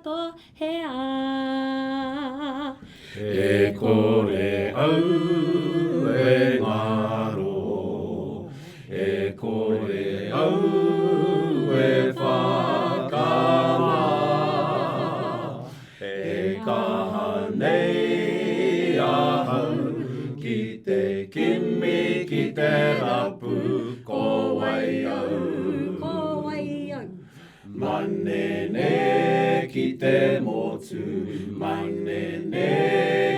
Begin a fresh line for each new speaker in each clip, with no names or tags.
Whakatōhea.
E kore au e ngaro, e kore au e whakamā, e kaha nei ahau ki te kimi, ki te rapu, ko wai au?
Ko wai au?
Manene ki te motu, manene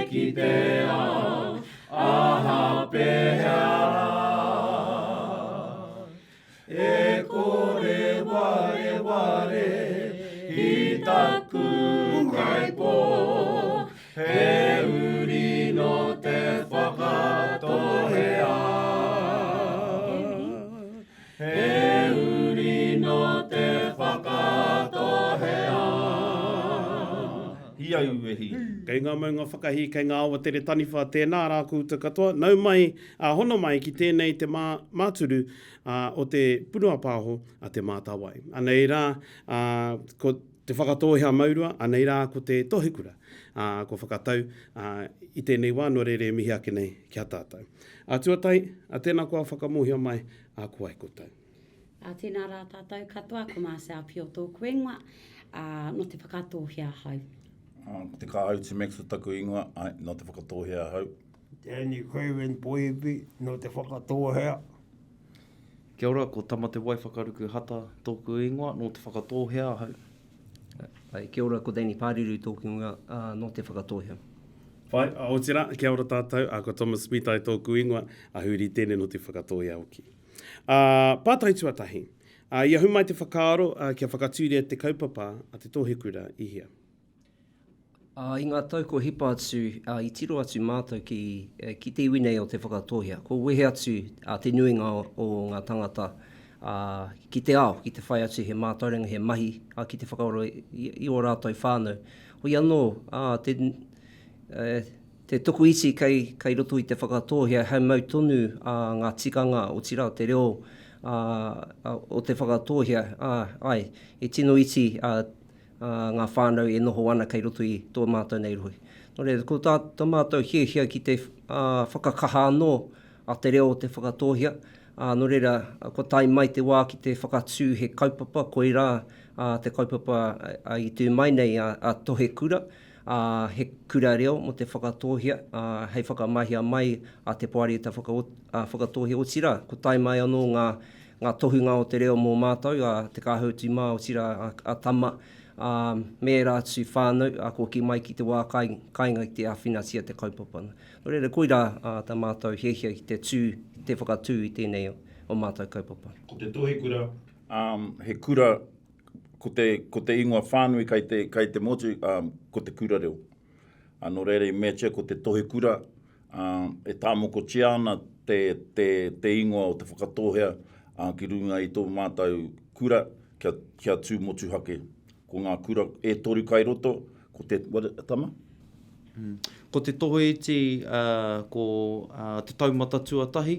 ki te ao, aha pehea rā? E kore wareware ki taku kaipo, he uri nō Te Whakatōhea. He uri nō Te Whakatōhea.
Hi au e hi.
Kei ngā maunga whakahī, kei ngā awa tere taniwha, tēnā rā koutou katoa, nau mai, ā, hono mai ki tēnei te mā, māturu, ā, o te punua pāho a Te Mātāwai. Anei rā, ā, ko Te Whakatōhea Maurua, anei rā ko te Tohekura, ā, kua whakatau, ā, i tēnei wā, nō reira e mihi ake nei ki a tātou. Ā, tuatahi, ā, tēnā koa whakamōhio mai, ā, ko wai koutou.
Ā, tēnā rā tātou katoa, ko Marcelle Pio tōku ingoa, ā, nō Te Whakatōhea ahau.
Ā, ko Te Kāutu Maxwell taku ingoa, āe, nō Te Whakatōhea ahau.
Danny Craven Poihipi, nō Te Whakatōhea.
Kia ora, ko Tama-te-wai Whakaruku Hata tōku ingoa, nō Te Whakatōhea ahau.
Āe, kia ora, ko Danny Pāruru tōku ingoa, ā, nō Te Whakatōhea.
Whai, otirā, kia ora tātou, ā, ko Thomas Mitai tōku ingoa, a Huri Tene nō Te Whakatōhea hoki. Ā, pātai tuatahi, ā, i ahu mai te whakaaro, ā, kia whakatūria te kaupapa a Te Tohekura i hea?
Ā, i ngā tau kua hipa atu, ā, i tiro atu mātou ki, ki te iwi nei o Te Whakatōhea. Kua wehe atu ā, te nuinga o, o ngā tangata, ā, ki te ao, ki te whai atu he mātauranga, he mahi, ā, ki te whakaora i, i ō rātou whānau. Hoi anō, ā, te, e, te tokoiti kei, kei roto i Te Whakatōhea, hei mau tonu ā, ngā tikanga, otirā te reo ā, o Te Whakatōhea, ā, āe, e tino iti ā, ngā whānau e noho ana kei roto i tō mātou nei rohe. Nō reira, ko tā, tā mātou hiahia ki te whakakaha anō a te reo o Te Whakatōhea, ā, nō reira, kua tae mai te wā ki te whakatū he kaupapa, koirā te kaupapa i tū mai nei a Tohe Kura, ā, he kura reo mō Te Whakatōhea, ā, hei whakamahia mai a Te Poari o Te Whakatōhea, otirā, kua tae mai anō ngā ngā tohunga o te reo mō mātou, a Te Kāhautu mā, otirā a Tama, ā, me ērā atu whānau, ā, kua kī mai ki te wā kāinga ki te āwhinatia te kaupapa. Nō reira, koirā tā mātou hiahia ki te tū, te whakatū i tēnei o mātou kaupapa.
Ko te Tohekura, ā, he kura, ko te, ko te ingoa whānui kei te, kei te motu, ā, ko te kura reo. Ā, nō reira i meatia ko te Tohekura, ā, e tāmokotia ana te, te, te ingoa o Te Whakatōhea, ā, ki runga i tō mātou kura kia, kia tū motuhake. Ko ngā kura e toru kai roto, ko te, what, Tama?
Ko te tohe iti, ā, ko, ā, te taumata tuatahi,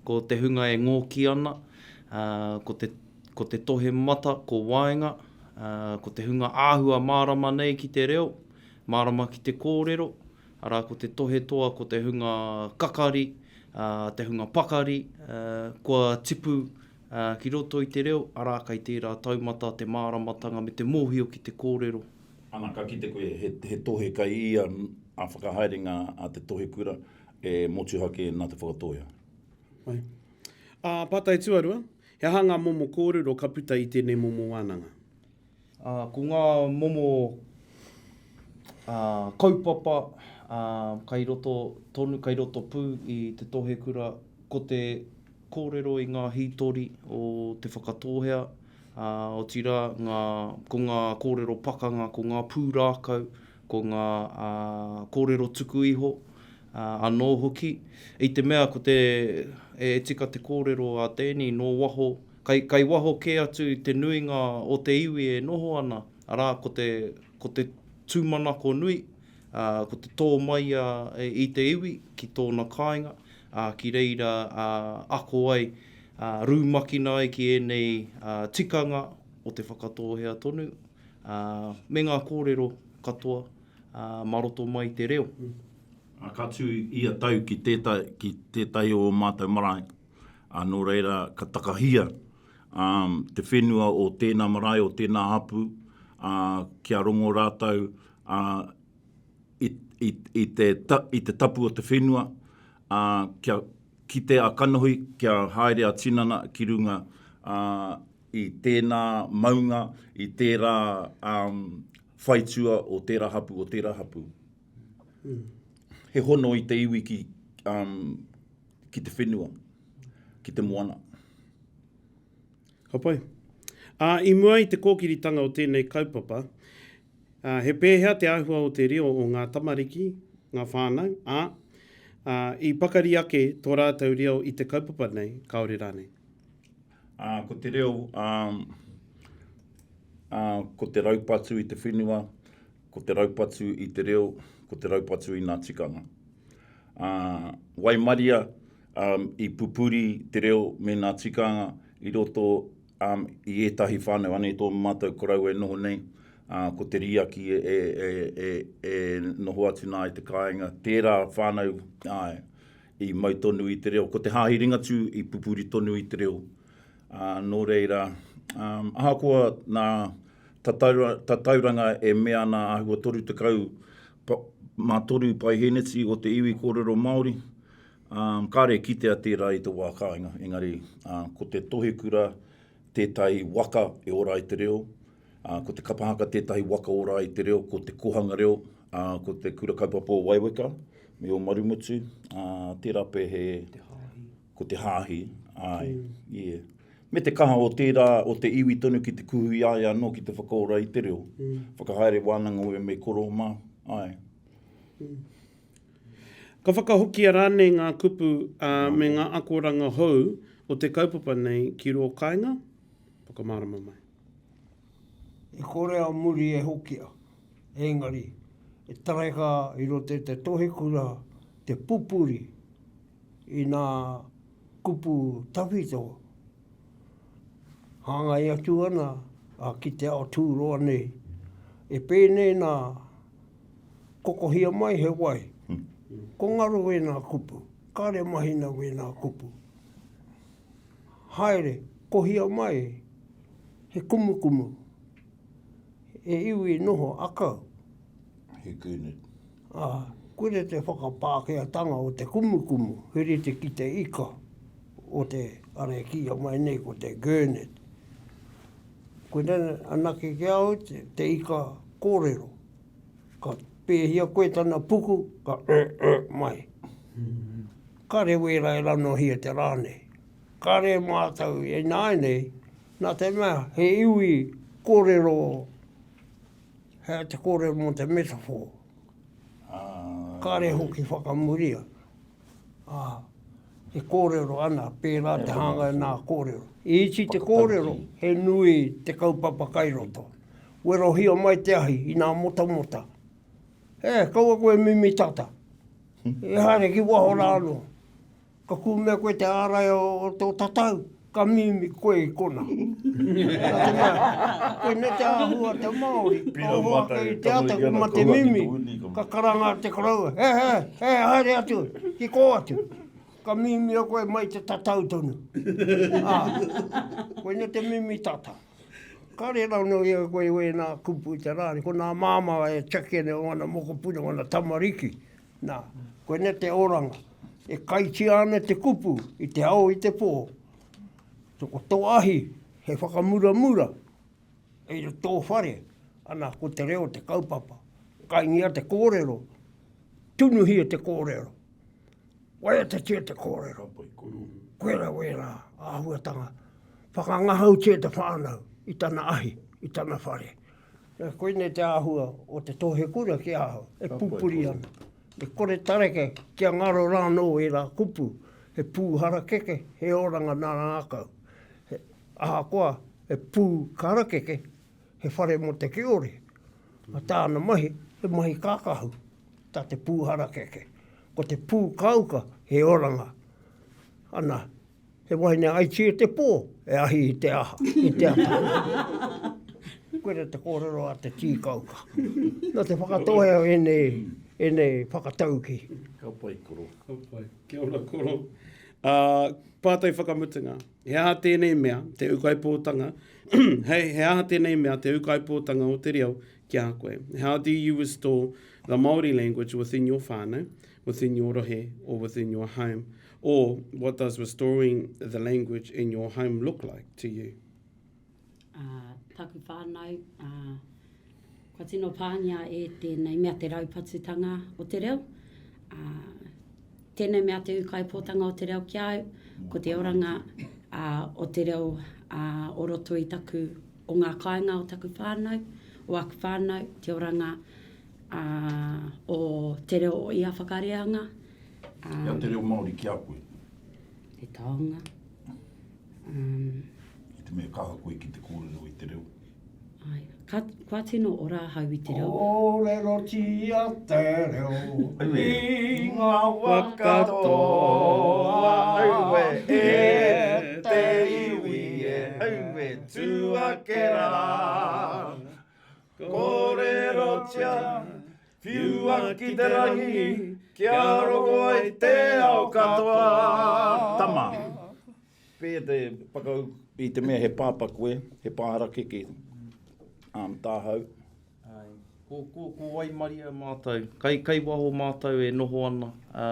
ko te hunga e ngōki ana, ā, ko te, ko te tohe mata, ko waenga, ā, ko te hunga āhua mārama nei ki te reo, mārama ki te kōrero, arā, ko te tohe toa, ko te hunga kakari, ā, te hunga pakari, ā, kua tipu, ā, ki roto i te reo, arā, kei tērā taumata te māramatanga me te mōhio ki te kōrero.
Ana, ka kite koe he, he tohe kai ia a whakahaerenga a te tohe kura e motuhake nā Te Whakatōhea.
Pai. Ā, pātai tuarua, he aha ngā momo kōrero ka puta i tēnei momo wānanga?
Ā, ko ngā momo, ā, kaupapa, ā, kai roto tonu, kai roto pū i te tohe kura, ko te kōrero i ngā hītori o Te Whakatōhea, ā, otirā, ngā, ko ngā kōrero pakanga, ko ngā pūrākau, ko ngā, ā, kōrero tuku iho, ā, anō hoki. I te mea ko te, e tika te kōrero a Danny, nō waho, Kai, kai waho kē atu te nuinga o te iwi e noho ana, arā, ko te, ko te tūmanako nui, ā, ko te tō mai a, i te iwi ki tōna kāinga, ā, ki reira, ā, ako ai, ā, rūmakina ai ki ēnei, ā, tikanga o Te Whakatōhea tonu, ā, me ngā kōrero katoa, ā, mā roto mai i te reo.
Ā, ka tū ia tau ki tētahi, ki tētahi o ō mātou marae, ā, nō reira ka takahia, ā, te whenua o tēnā marae, o tēnā hapū, ā, kia rongo rātou, ā, i, i, i, te, ta, i te tapu o te whenua, ā, kia kite a kanohi, kia haere a tinana ki runga, ā, i tēnā maunga, i tērā um, whaitua o tērā hapū, o tērā hapū. Mm. He hono i te iwi ki, um, ki te whenua, ki te moana.
Ka pai. Ā, i mua i te kōkiritanga o tēnei kaupapa, ā, he pēhea te āhua o te reo o ngā tamariki, ngā whānau, ā, ā, i pakari ake tō rātou reo i te kaupapa nei, kāore rānei?
Ā, ko te reo, ā, ā, ko te raupatu i te whenua, ko te raupatu i te reo, ko te raupatu i ngā tikanga. Ā, waimaria, ā, i pupuri te reo me ngā tikanga i roto, ā, i ētahi whānau, anei tō mātou koroua e noho nei, ā, ko Te Riaki e, e, e, e, e noho atu nā i te kāinga, tērā whānau, āe, i mau tonu i te reo. Ko te Hāhi Ringatū i pupuri tonu i te reo. Ā, nō reira, ā, ahakoa nā tataura, tatauranga e mea ana āhua 30 pa, mā toru paihēneti o te iwi kōrero Māori, ā, kāre e kitea tērā i te wā kāinga, engari, ā, ko te tohekura tētahi waka e ora ai te reo, Ā, ko te kapa haka tētahi waka ora i te reo, ko te kohanga reo, ā, ko te kura kaupapa o Waiweka me Ōmarumutu, ā, tērā pea he... Te
hāhi.
Ko te hāhi, āe, mm. yeah. Me te kaha o tērā, o te iwi tonu ki te kuhu i a ia anō ki te whakaora i te reo. Mm. Whakahaere wānanga me koro mā, āe.
Mm. Ka whakahokia rānei ngā kupu ā, me ngā akoranga hou o te kaupapa nei ki rō kāinga? Whakamārama mai.
E kore a muri e hokia, engari e tareka i roto i te tohekura te pupuri i nā kupu tawhito hāngai atu ana ki te ao tūroa nei. E pēnei nā, kokohia mai he wai, ko ngaro wēnā kupu, kāre mahina wēnā kupu. Haere, kohia mai he kumukumu, he iwi noho akau.
He gurnet.
Ā, koira te whakapākehātanga o te kumukumu, he rite ki te ika o te ara e kīia mai nei ko te gurnet. Koina anake ki a au te ika kōrero. Ka pēhia koe tana puku, ka ur-ur mai. Kare wērā e ranohia te rā nei. Kare mātou ināianei, nā te mea he iwi kōrero, he te kōrero mō te metaphor. Kare hoki whakamuria. Ā, e kōrero ana, pērā te hāngai nā kōrero. I iti te kōrero, he nui te kaupapa kai roto. Werohia mai te ahi i nā motamota. E, kaua koe mimi tata. E haere ki waho rā anō. Ka kūmea koe te ārai o tō tatau, ka mimi koe i kona. Nā te mea, koinei te āhua te Māori, ka oho ake i te ata ko mate mimi, ka karanga te koroua, he he, he, haere atu, ki kō atu. Ka mimia koe mai te tatau tonu. Ā, koinei te mimi tata. Kāre rānō ia koe i wēnā kupu i te rā, ko nā māmā e tiaki ana i ōna mokopuna, ōna tamariki. Nā, koinei te oranga. E kaitia ana te kupu i te ao i te pō. So, ko tō ahi he whakamuramura i tō whare, ana, ko te reo te kaupapa. Kaingia te kōrero, tunuhia te kōrero. Waiatatia te kōrero. Koira wērā āhuatanga. Whakangahautia te whānau i tana ahi, i tana whare. Koinei te āhua o te tohe kura ki ahau, e pupuri ana. E kore tareke kia ngaro rānō ērā kupu, he pū harakeke, he oranga nā rākau. He, ahakoa he pū harakeke, he whare mō te kiore. A tāna mahi, he mahi kākahu, tā te pū harakeke. Ko te pū kāuka, he oranga. Ana, he wahine aitia te pō, e ahi i te aha, i te ata. Koira te kōrero a te tīkauka. Nō te Whakatōhea ēnei, ēnei whakatauki.
Ka pai koro.
Ka pai. Kia ora koro. Uh, pātai whakamutunga. He aha tēnei mea, te ūkaipōtanga, hei, he aha tēnei mea, te ūkaipōtanga o te reo ki a koe? How do you restore the Māori language within your whānau, within your rohe, or within your home? Or what does restoring the language in your home look like to you?
Ā, taku whānau, ā, kua tino pāngia e tēnei mea te raupatutanga o te reo. Ā, tēnei mea te ūkaipōtanga o te reo ki a au, ko te oranga, ā, o te reo, ā, o roto i taku, o ngā kāinga o taku whānau, o aku whānau, te oranga, ā, o te reo o ia whakareanga,
ā. He aha te reo Māori ki a koe?
He taonga.
Um, I te mea kaha koe ki te kōrero i te reo.
Ai, ka, kua tino ora ahau i te reo.
Kōrerotia te reo i ngā wā katoa.
Aue, e te iwi e, aue, tū ake rā. Kōrerotia Whiua ki te rangi, kia rongo ai te ao katoa. Tama. Pēhea te whakaū i te mea he pāpā koe, he pā harakeke um, tāhau?
Ai. Ko, ko, ko waimaria mātou. Kai, kai waho mātou e noho ana. Ā,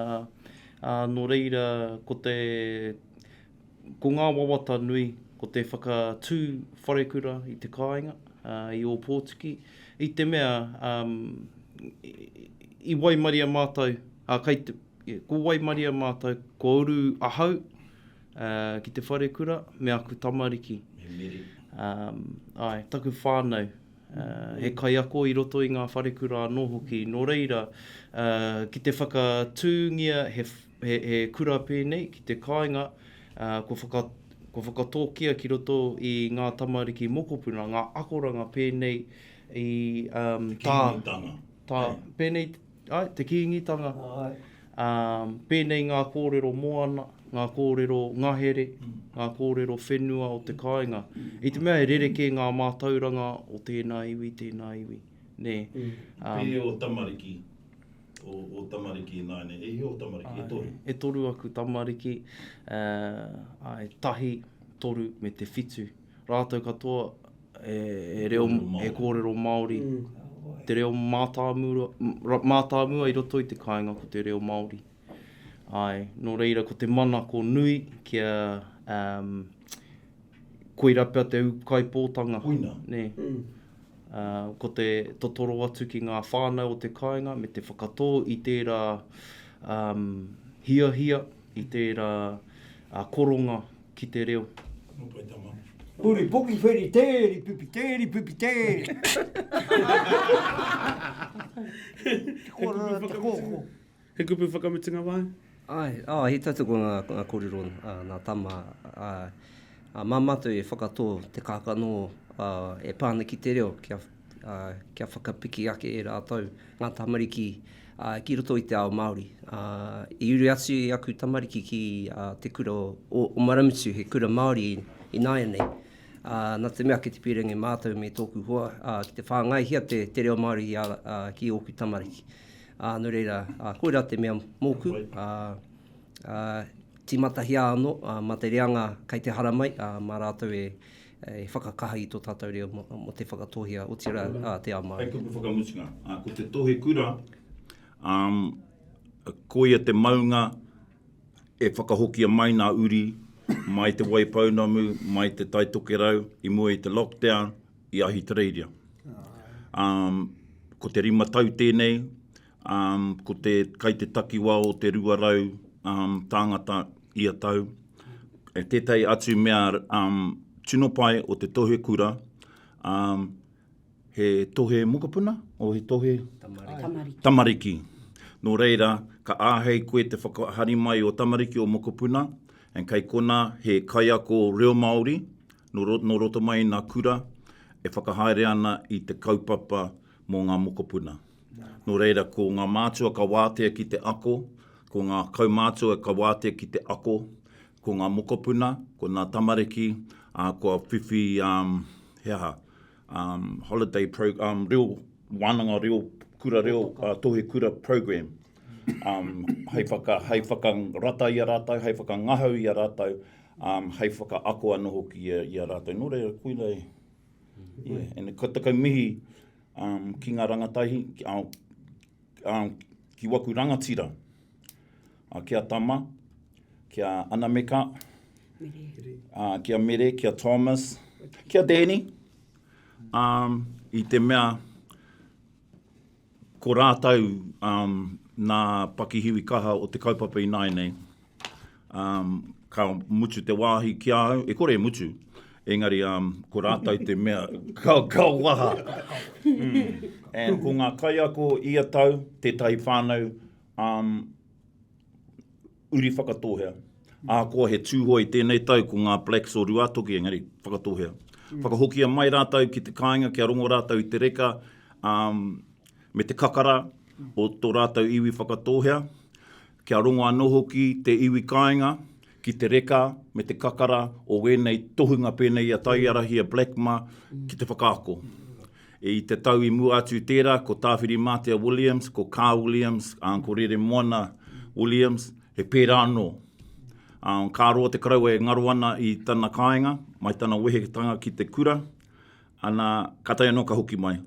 ā, nō reira, ko te, ko ngā wawata nui, ko te whakatū wharekura i te kāinga, ā, i Ōpōtiki, i te mea, um, i waimaria mātou, ā, kai te, ko waimaria mātou, kua uru ahau, ā, ki te wharekura me aku tamariki.
Me Meri.
Um, āe, taku whānau, ā, he kaiako i roto i ngā wharekura anō hoki, nō reira, ā, ki te whakatūngia he, he, he kura pēnei ki te kāinga, ā, kua whaka, kua whakatōkia ki roto i ngā tamariki mokopuna, ngā akoranga pēnei i, um,
tā, Kīngitanga.
tā, pēnei, āe, te Kīngitanga, ā, pēnei ngā kōrero moana, ngā kōrero ngahere, ngā kōrero whenua o te kāinga. I te mea he rerekē ngā mātauranga o tēnā iwi, tēnā iwi, nē.
Pēhea ō tamariki, ō, ō tamariki ināianei? E hia ō tamariki? E toru?
E toru aku tamariki, ā, āe, tahi, toru me te whitu. Rātou katoa he reo, he kōrero Māori. Te reo mātāmua, mātāmua i roto i te kāinga ko te reo Māori. Āe, nō reira ko te manako nui kia, um, koira pea te ūkaipōtanga.
Koina.
Nē. Mm. Uh, ko te totoro atu ki ngā whānau o te kāinga me te whakatō i tērā um, hiahia, i tērā uh, koronga ki te reo.
Nō pai tama.
Huri poki wheri tēri pipi tēri pipi tēri. Te kōrero te kōkō.
He kupu whakamutunga wai?
Āe, ā, he tautoko ngā, ngā kōrero ā, nā Tama, ā, ā, mā mātou e whakatō te kākano ā, e pā ana ki te reo kia, ā, kia whakapiki ake e rātou ngā tamariki ā, ki roto i te ao Māori. Ā, i uru atu i aku tamariki ki ā, te kura o, o Maramutu, he kura Māori ināianei. Ā, nā te mea kei te pīrangi mātou me tōku hoa ā, ki te whāngaihia te, te reo Māori i a, ā, ki ōku tamariki. Ā, nō reira, ā, koirā te mea mōku, ā, ā, tīmatahia anō, ā, mā te reanga kei te haramai, ā, mā rātou e, e whakakaha i tō tātou reo mō, mō te Whakatōhea, otirā, ā, te ao Māori.
Hei kupu whakamutunga, ā, ko te tohe kura, ā, koia te maunga e whakahokia mai nā uri mai Te Waipounamu, mai Te Tai Tokerau i mua i te lockdown i Ahitereiria. Ā, ko te rima tau tēnei, ā, ko te, kai te takiwā o te 200 ā, tāngata ia tau. E tētahi atu mea ā, tino pai o te tohe kura, ā, he tohe mokopuna, o he tohe?
Tamariki. Tamariki.
Tamariki. Nō reira, ka āhei koe te whakahari mai o tamariki o mokopuna, and kei konā he kaiako reo Māori, nō, nō roto mai i ngā kura, e whakahaere ana i te kaupapa mō ngā mokopuna. Nō reira, ko ngā mātua ka wātea ki te ako, ko ngā kaumātua ka wātea ki te ako, ko ngā mokopuna, ko ngā tamariki, ā, kua whiwhi, um, he aha, um, holiday pro, um, reo, wānanga reo, kura reo, uh, tohe kura program. Um, hei, whaka, hei whakarata i a rātou, hei whakangahau i a rātou, um, hei whakaako anō hoki i a, i a rātou. Nō reira, koira e, yeah. And ka takau mihi um, ki ngā rangatahi, ki, um, ki waku rangatira, uh, ki a Tama, ki a Anameka, uh, ki a Mere, ki a Thomas, ki a Danny, um, i te mea ko rātou um, nā pakihiwi kaha o te kaupapa ināianei, um, ka mutu te wāhi ki a au, e kore e mutu, engari um, ko rātou te mea ka, ka waha. Mm. And ko ngā kaiako ia tau, tētahi whānau um, uri Whakatōhea. Ahakoa he Tūhoe i tēnei tau ko ngā Blacks o Ruatoki engari Whakatōhea. Whakahokia mai rātou ki te kāinga kia rongo rātou i te reka um, me te kakara o tō rātou iwi Whakatōhea. Kia rongo anō hoki te iwi kāinga ki te reka me te kakara o wēnei tohunga pēnei i a Taiarahi, a Black mā, ki te whakaako. I te tau i mua atu i tērā, ko Tāwhirimātea Williams, ko Kaa Williams, ā, ko Reremoana Williams, he pērā anō. Ā, ka roa te koroua e ngaro ana i tana kāinga, mai tana wehetanga ki te kura, ana, kātahi anō ka hoki mai.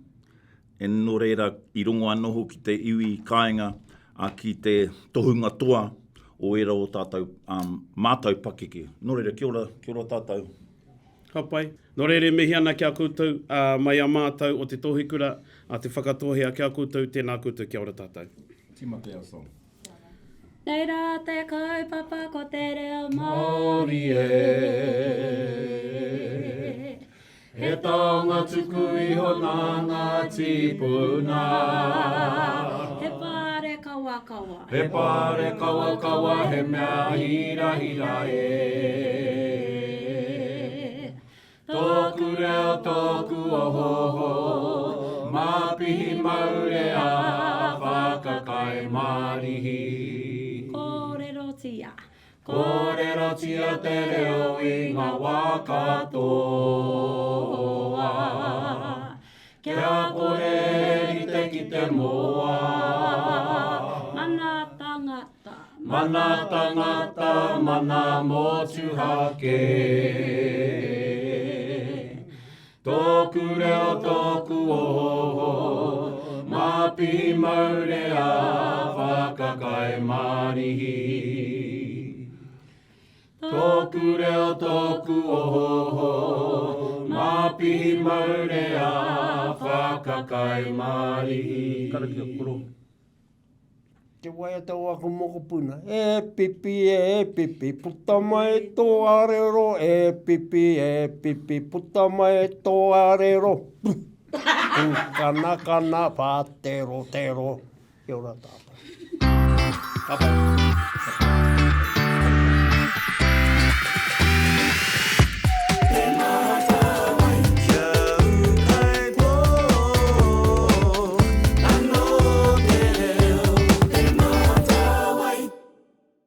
E nō reira, i rongo anō hoki te iwi kāinga, ā, ki te tohunga toa o ērā o tātou, ā, mātau pakeke. Nō reira, kia ora, kia ora tātou.
Ka pai. Nō reira e mihi ana ki a koutou, ā, mai a mātou o Te Tohekura, a Te Whakatōhea ki a koutou, tēnā koutou, kia ora tātou.
Tīmata our song.
Nei rā te kaupapa ko te reo
Māori e. He taonga tuku iho nā ngā tīpuna.
He parekawakawa.
He parekawakawa he mea hirahira e. Tōku reo tōku ohooho, Māpihi maurea whakakai mārihi.
Kōrerotia.
Kōrerotia te reo i ngā wā katoa. Kia kore e rite ki te moa.
Mana tangata.
Mana tangata, mana motuhake. Tōku reo, tōku oho, Māpihi maurea, whakakai mārihi. Tōku reo, tōku ohooho, Māpihi maurea, whakakai mārihi.
Karakia koro.
Te waiata o aku mokopuna. E pipi, e pipi, puta mai tō arero, e pipi, e pipi, puta mai tō arero. Pūkanakana, whāterotero. Kia ora tātou.
Ka pai.